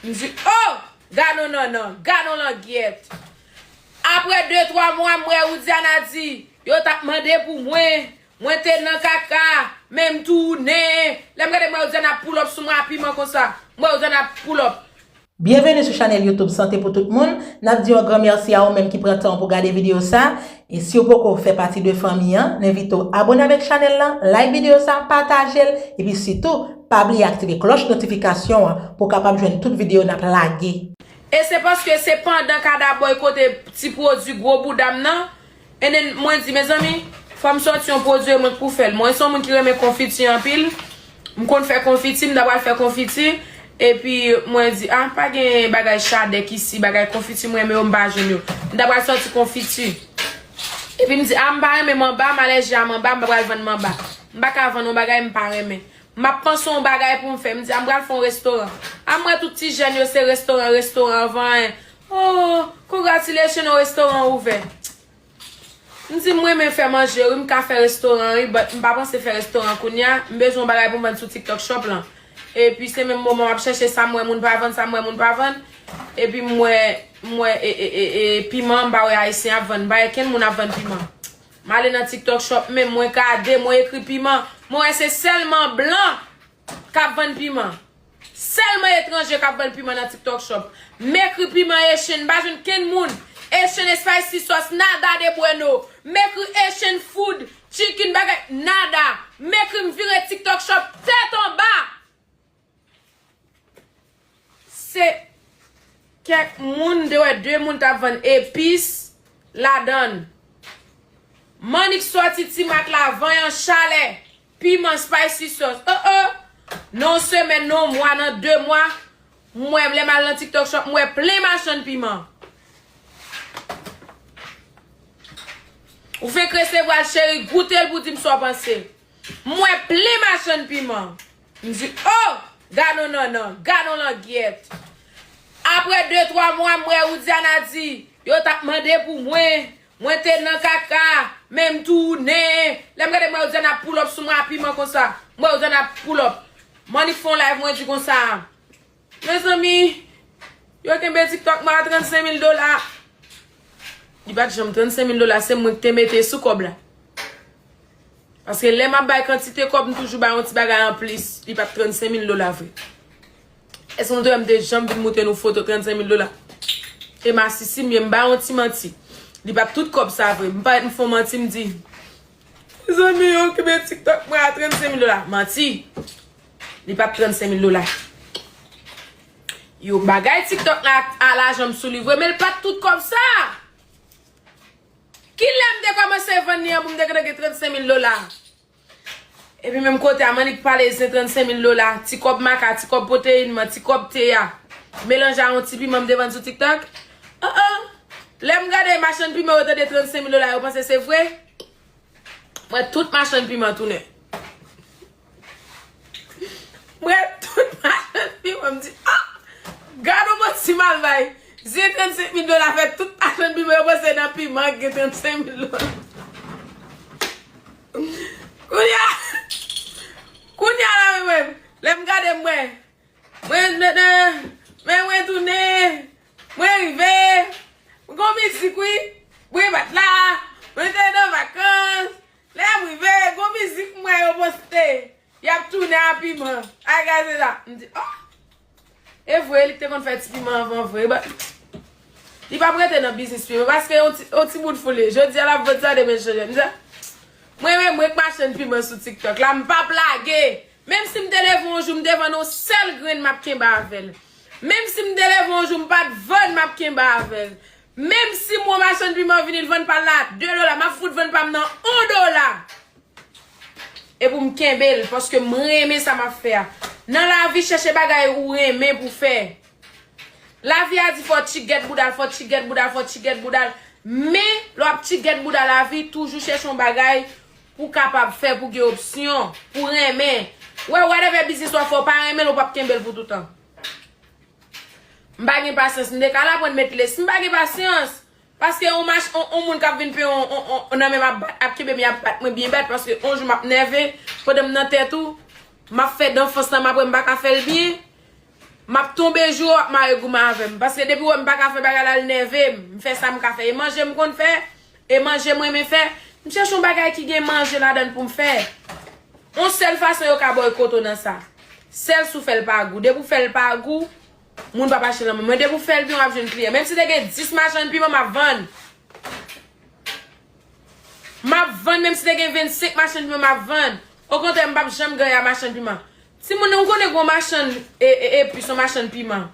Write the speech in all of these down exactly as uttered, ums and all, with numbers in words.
M di, oh! Gad on nannan, gad on langyèt. Apre de, twa mwa, m wè Widiana di, yo t ap mande pou mwen, mwen te nan kaka, men m tounen. Lè m gade, m wè Widiana ap pull up sou mwen a piman konsa. M wè Widiana ap pull up. Byenveni sou chanèl YouTube Sante pou tout moun. N ap di yon gran mèsi a ou menm ki pran tan pou gade videyo sa. E si w poko fè pati de fanmi an, n envite w abòne avèk chanèl lan, like videyo sa, pataje l, epi sitou, pa bliye aktive klòch notifikasyon an pou w kapab jwenn tout videyo n ap lage. E se paske se pandan Kada Boy kote ti pwodui gwo bouda m nan, and then mwen di, mezanmi, fò m sòti yon pwodui e mwen k pou fè l. Mwen se yon moun ki renmen konfiti anpil. M konn fè konfiti, m ta pral fè konfiti. Epi mwen di, ah, pa gen bagay chadèk isi, bagay konfiti m renmen yo, m pa jwenn yo. M ta pral sòti konfiti. Epi m di, ah, m pa renmen manba, m alèji a manba, m pa pral vann manba. M pa ka vann yon bagay m pa renmen. M ap panse yon bagay pou m fè. M di, ah, m pral fè yon restoran. Ah, m wè tout ti jèn yo se restoran, restoran, anvan anyen. Oh, congratulations, yon restoran ouvè. M di, m renmen fè manje, wi, m ka fè restoran, wi, but m pa panse fè restoran kounye a. M bezwen yon bagay pou m vann sou TikTok Shop lan. Epi se menm moman m ap chèche sa m wè moun pa vann, sa m wè moun pa vann. Epi m wè, m wè, e, e, e, e, piman, m pa wè ayisyen ap vann, m pa wè kenn moun ap vann piman. M ale nan TikTok Shop menm, mwen gade, mwen ekri piman. Mwen wè se sèlman blan k ap vann piman. Sèlman etranje k ap vann piman nan TikTok Shop. M ekri piman Haitian, m pa jwenn kenn moun. Haitian spicy sauce, nada de bueno. M ekri Haitian food, chicken, bagay, nada. M ekri, m vire TikTok Shop tèt anba. Se kèk moun, m te wè de moun t ap vann epis ladan l. M annik sòti Timak la, van an chalè, piman, spicy sauce. Oh, oh! Nan yon semèn, nan yon mwa, nan de mwa, m wè, lè m al nan TikTok Shop, m wè plen machann piman. Ou fenk resevwa l, cheri, goute l pou di m sa w panse. M wè plen machann piman. M di, oh! Gad on nannan, gad on langyèt. Apre de, twa mwa, m wè Widiana di, yo t ap mande pou mwen, mwen te nan kaka, men m tounen. Lè m gade, m wè Widiana ap pull up sou mwen a piman konsa. M wè Widiana ap pull up. M annik fè yon live, mwen di konsa, mezanmi, yo kenbe TikTok mwen a trannsenk mil dola. Li pa t janm trannsenk mil dola, se mwen ki te mete sou kòb la. Paske lè m ap bay kantite kòb, m toujou bay yon ti bagay anplis. Li pa t trannsenk mil dola vre. Èske nou te wè m te janm vin montre nou foto trannsenk mil dola? E masisi m ye, m ba yon ti manti. Li pa t tout kòb sa vre. M parèt m fè yon manti, m di, mezanmi, yo kenbe TikTok mwen a trannsenk mil dola. Manti. Li pa t trannsenk mil dola. Yo bagay TikTok la a lajan m sou li vre, men l pa t tout kòb sa. Kilè m te kòmanse vann li an pou m te gentan gen trannsenk mil dola? Epi menm kote a, m annik pale zen trannsenk mil dola, ti kòb maka, ti kòb pwoteyin mwen, ti kòb te a, melanje a yon ti piman m te vann sou TikTok. An an! Lè m gade machann piman yo tande trannsenk mil dola, yo panse se vre. M wè tout machann piman tounen. M wè tout machann piman, m di, ah! Gad on manti m al bay. Zen trannsenk mil dola fè tout machann piman yo panse nan piman gen trannsenk mil dola. Kounye a, kounye a la, mwen menm, lè m gade, m wè, mwen, mwen, mwen, mwen tounen, mwen rive, m gon mizik, wi, mwen bat la, mwen te nan vakans, lè m rive, gon mizik m wè yo poste, y ap tounen a piman, a gaze la. M di, oh! E vre, li te konn fè ti piman anvan vre. Li p ap rete nan biznis piman, paske yon ti, yon ti bout foule. Jodi a l ap vann sa, demen l chanje. M di, mwen menm, mwen k machann piman sou TikTok la, m p ap lage. Menm si m te leve yon jou, m te vann yon sèl grenn, m ap kenbe avè l. Menm si m te leve yon jou, m pa t vann, m ap kenbe avè l. Menm si m wè yon machann piman vini, l vann pa l la a de dola, m ap fout vann pa m nan yon dola. E pou m kenbe l, paske m renmen sa m ap fè a. Nan lavi, chèche bagay ou renmen pou fè. Lavi a di fò w tchigèt bouda l, fò w tchigèt bouda l, fò w tchigèt bouda l. Men, lè w ap tchigèt bouda lavi, toujou chèche yon bagay pou w kapab fè, pou w gen opsyon, pou w renmen. Wè, whatever biznis w ap fè, w pa renmen l, ou p ap kenbe l pou toutan. M pa gen pasyans, m te ka al aprann met lès. M pa gen pasyans. Paske yon mach-, yon, yon moun k ap vin peye yon, yon, yon, nan men m ap bat, ap kenbe m, y ap bat mwen byen bat, paske yon jou m ap nève, pandan m nan tèt ou, m ap fè danfans lan, m ap wè m pa ka fè l byen. M ap tonbe jou, w ap mare goumen avè m. Paske depi w wè m pa ka fè bagay la, l nève m. M fè sa m ka fè. E manje m konn fè, e manje m renmen fè. M chèche yon bagay ki gen manje ladan l pou m fè. Yon sèl fason yo ka bòykote w nan sa. Sèl si w fè l pa gou. Depi w fè l pa gou, moun p ap achte nan men w. Mwen, depi w fè l byen, w ap jwenn kliyan. Menm si te gen dis machann piman, m ap vann. M ap vann, menm si te gen vennsenk machann piman, m ap vann. Okontrè, m p ap janm ganyan machann piman. Timoun, ou konnen gon machann e, e, epis, yon machann piman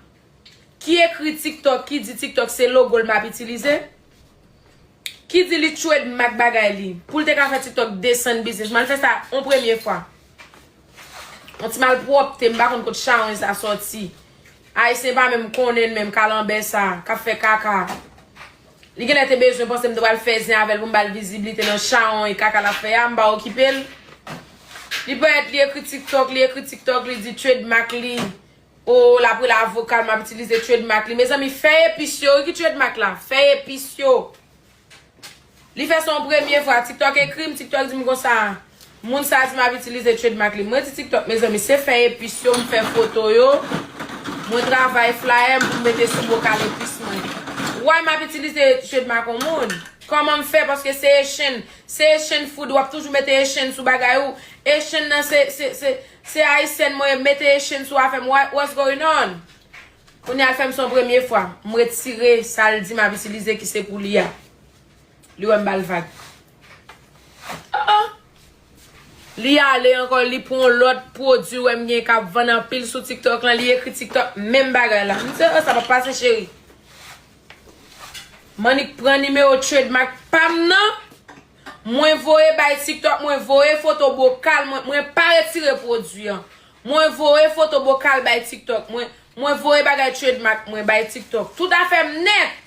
ki ekri TikTok, ki di TikTok se logo l m ap itilize, ki di li trademark bagay li, pou l te ka fè TikTok desann biznis. M al fè sa yon premye fwa. Yon ti malpwòpte, m pa konn kot chawony sa sòti. Ayisyen pa menm konnen l menm, kalanbè sa, k ap fè kaka. Li genlè te bezwen panse m te pral fè zen avè l pou m ba l viziblite nan chawony kaka l ap fè a, m pa okipe l. Li parèt, li ekri TikTok, li ekri TikTok, li di trademark li. O, l ap rele avoka l, m ap itilize trademark li. Mezanmi, fè epis yo, wi ki trademark la, fè epis yo. Li fè sa yon premye fwa. TikTok ekri m, TikTok di m konsa, moun sa di m ap itilize trademark li. Mwen di TikTok, mezanmi, se fè epis yo, m fè foto yo, mwen travay flyer m pou m mete sou bokal epis mwen. Why m ap itilize trademark yon moun? Kòman m fè? Paske se Haitian, se Haitian food, w ap toujou mete Haitian sou bagay ou. Haitian nan se, se, se, se Ayisyen mwen, mete Haitian sou afè m. What, what's going on? Kounye a l fè m sa yon premye fwa. M retire sa l di m ap itilize ki se pou li a. Li wè m ba l vag. Ah, ah. Li ale ankò, li pran yon lòt pwodui, wè m gen k ap vann anpil sou TikTok lan, li ekri TikTok, menm bagay la. M di, "Oh, sa p ap pase, cheri." M annik pran nimewo trademark pa m nan, mwen voye bay TikTok, mwen voye foto bokal mwen, mwen pa retire pwodui an. Mwen voye foto bokal bay TikTok, mwen, mwen voye bagay trademark mwen bay TikTok. Tout afè m nèt.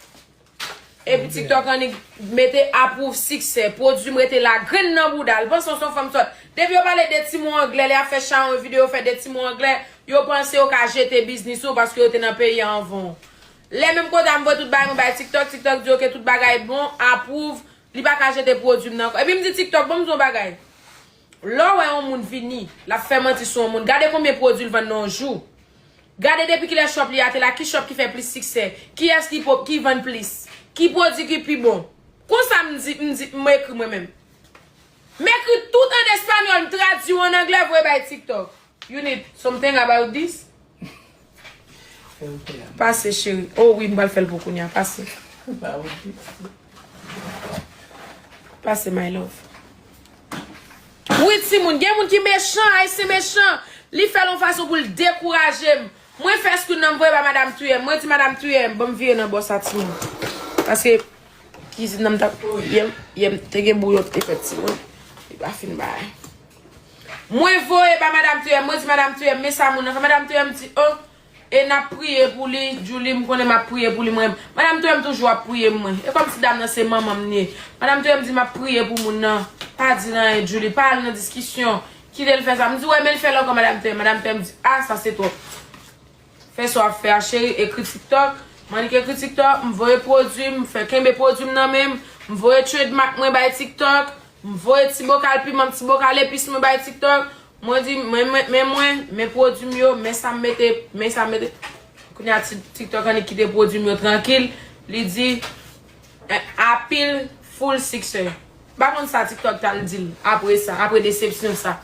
Epi TikTok annik mete apwouv siksè. Pwodui m rete la grenn nan bouda l. Panse w se yon fanm sòt. Depi yo pale de ti mo anglè, lè y ap fè chawony videyo, fè de ti mo anglè, yo panse yo ka jete biznis ou paske yo te nan peyi a anvan w. Lè menm kote a m voye tout bagay mwen bay TikTok, TikTok di, "Ok, tout bagay bon, apwouv." Li pa ka jete pwodui m nan ankò. Epi m di TikTok, "Ban m di w yon bagay." Lè w wè yon moun vini, l ap fè manti sou yon moun, gade konbyen pwodui l vann nan yon jou. Gade depi kilè shop li a te la, ki shop ki fè plis siksè, kiyès ki po-, ki vann plis, ki pwodui ki pi bon. Konsa m di, m di, m ekri mwen menm. M ekri tout an espanyòl, m tradui w an anglè, voye bay TikTok. You need something about this? Pase, cheri. Oh wi, m pral fè l pou kounya. Pase. Pase, my love. Wi, timoun. Gen moun ki mechan, Ayisyen mechan. Li fè l yon fason pou l dekouraje m. Mwen fè screen nan, m voye ba Madam Tuyè. Mwen di Madam Tuyè, ban m vire nan bò sa, timoun. Paske kizin nan m t ap, yè m, yè m te gen bouyon te fèt, timoun. Li pa fin bay. Mwen voye ba Madam Tuyè, mwen di Madam Tuyè, men sa moun nan fè. Madam Tuyè m di, oh, e n ap priye pou li, Djouly, m konnen m ap priye pou li, mwen. Madam Tuyè m toujou ap priye mwen. E kòmsi dam nan se manman m li ye. Madam Tuyè m di, m ap priye pou moun nan. Pa di l anyen, Djouly, pa al nan diskisyon. Kite l fè sa. M di, wè, men l fè l ankò, Madam Tuyè. Madam Tuyè m di, ah, sa se twòp. Fè sa w ap fè a, cheri, ekri TikTok. M annik ekri TikTok, m voye pwodui m, m fè kenbe pwodui m nan men m, m voye trademark mwen bay TikTok, m voye ti bokal piman m, ti bokal epis mwen bay TikTok. Mwen di, men, men, men mwen, men pwodui m yo, men sa m mete, men sa m mete. Kounye a, Ti-, TikTok annik kite pwodui m yo trankil. Li di, eh, apil full siksè. M pa konn sa TikTok t al di l apre sa, apre desepsyon sa.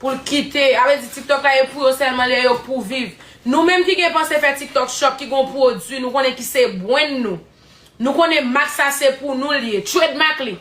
Pou l kite, sa vle di TikTok la e pou yo sèlman, li e pou viv. Nou menm ki gen panse fè TikTok shop, ki gon pwodui, nou konnen ki se brand nou. Nou konnen mak sa se pou nou li ye. Trademark li.